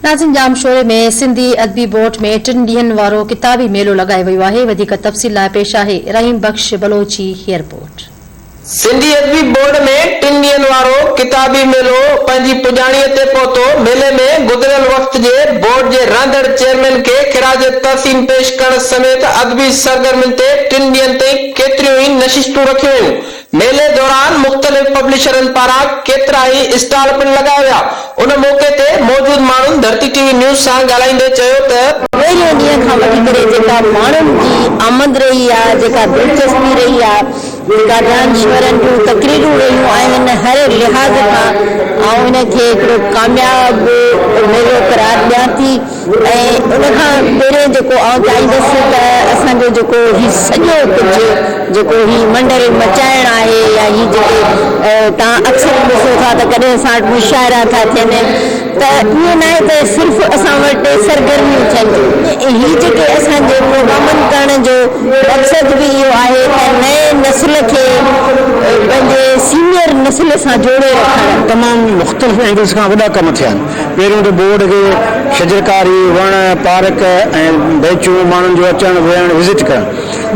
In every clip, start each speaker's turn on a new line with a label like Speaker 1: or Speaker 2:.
Speaker 1: ناظرين ڄامشوري ۾ سنڌي ادبي بورڊ ۾ ٽن ڏينهن وارو ڪتابي ميلو لڳايو ويو آهي وڌيڪ تفصيل لاء پيش آهي رحيم بخش بلوچ جي هي رپورٽ.
Speaker 2: سنڌي ادبي بورڊ ۾ ٽن ڏينهن وارو ڪتابي ميلو پنهنجي پڄاڻيء تي پهتو، ميلي ۾ گذريل وقت جي بورڊ جي رهندڙ چيئرمين کي خراج تحسين پيش ڪرڻ سميت ادبي سرگرمين تي ٽن ڏينهن تائين ڪيتريون ئي نشستون رکيون ويون، ميلي دوران مختلف پبلشرن پاران ڪيترائي اسٽال پڻ لڳايا ويا. ان موقعي تي موجود ماڻهن ڌرتي ٽي وي نيوز سان ڳالهائيندي چيو ته.
Speaker 3: پهريون ڏينهن کان وٺي ڪري جيڪا ماڻهن جي آمد رهي آ، جيڪا دلچسپي رهي آ، جيڪا دانشورن جون تقريرون رهيون آهن هر لحاظ کان آئون ان کي هڪڙو ڪامياب ميلو قرار ڏيان ٿي. ۽ ان کان پهرين جيڪو آئون چاهيندس ته اسان جو جيڪو هي سڄو ڪجهه جيڪو هي منڊل مچائڻ آهي يا هي جيڪي توهان اڪثر ڏسو ٿا ته ڪڏهن اسان وٽ مشاعرا ٿا ٿين ته ائين ناهي ته صرف اسان وٽ سرگرميون ٿين ٿيون هي جيڪي اسان جي پروگرامن ڪرڻ جو مقصد به اهو آهي ته نئين نسل کي پنهنجي سينئر نسل سان جوڙي رکڻ.
Speaker 4: تمام مختلف اينگلز کان وڏا ڪم ٿيا آهن. پهريون ته بورڊ کي شجرڪاري، وڻ، پارڪ ۽ بينچون، ماڻهن جو اچڻ ويهڻ، وزٽ ڪرڻ.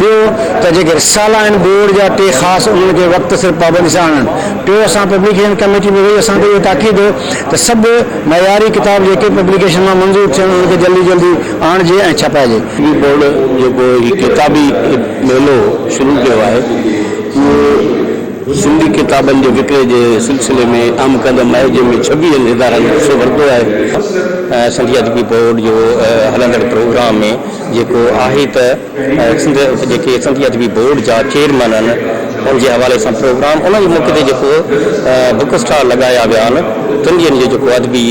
Speaker 4: ٻيو ته جيڪي رسالا آهن بورڊ جا ٽي خاص انهن کي وقت سر پابندي سان آڻڻ. ٽيو اسان پبليڪيشن ڪميٽي ۾ ويهي اسان کي اهو تاڪيد هو ته سڀ معياري ڪتاب جيڪي پبليڪيشن مان منظور ٿين انهن کي جلدي جلدي آڻجي ۽ ڇپائجي.
Speaker 5: هي بورڊ جيڪو هي ڪتابي ميلو شروع ڪيو آهي اهو سنڌي ڪتابن جي وڪري جي سلسلي ۾ اهم قدم آهي، جنهن ۾ ڇويهن ادارن حصو ورتو آهي. سنڌي ادبي بورڊ جو هلندڙ پروگرام ۾ جيڪو آهي ته سنڌ جيڪي سنڌي ادبي بورڊ جا چيئرمين آهن ان جي حوالي سان پروگرام ان جي موقعي تي جيڪو بڪ اسٽال لڳايا ويا آهن ٽن ڏينهن جو جيڪو ادبي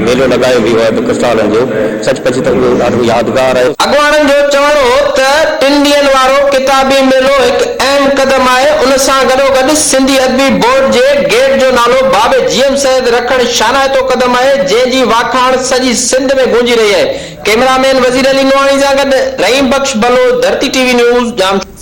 Speaker 5: ميلو لڳايو ويو آهي بڪ اسٽالن جو سچ پچ ته اهو ڏاڍو يادگار آهي.
Speaker 2: اڳواڻن جو چوڻ هو ته ٽن ڏينهن وارو ڪتابي ميلو هڪ اهم قدم آهي، ان سان گڏوگڏ سنڌي ادبي بورڊ جي گيٽ جو نالو بابي جي ايم سيد رکڻ شانائتو قدم آهي، جنهن جي واکاڻ سڄي سنڌ ۾ گونجي رهي آهي. ڪئميرا مين وزير علي نوحاڻي سان گڏ Rahim Bakhsh Baloch, Dharti T V news, Jamshoro.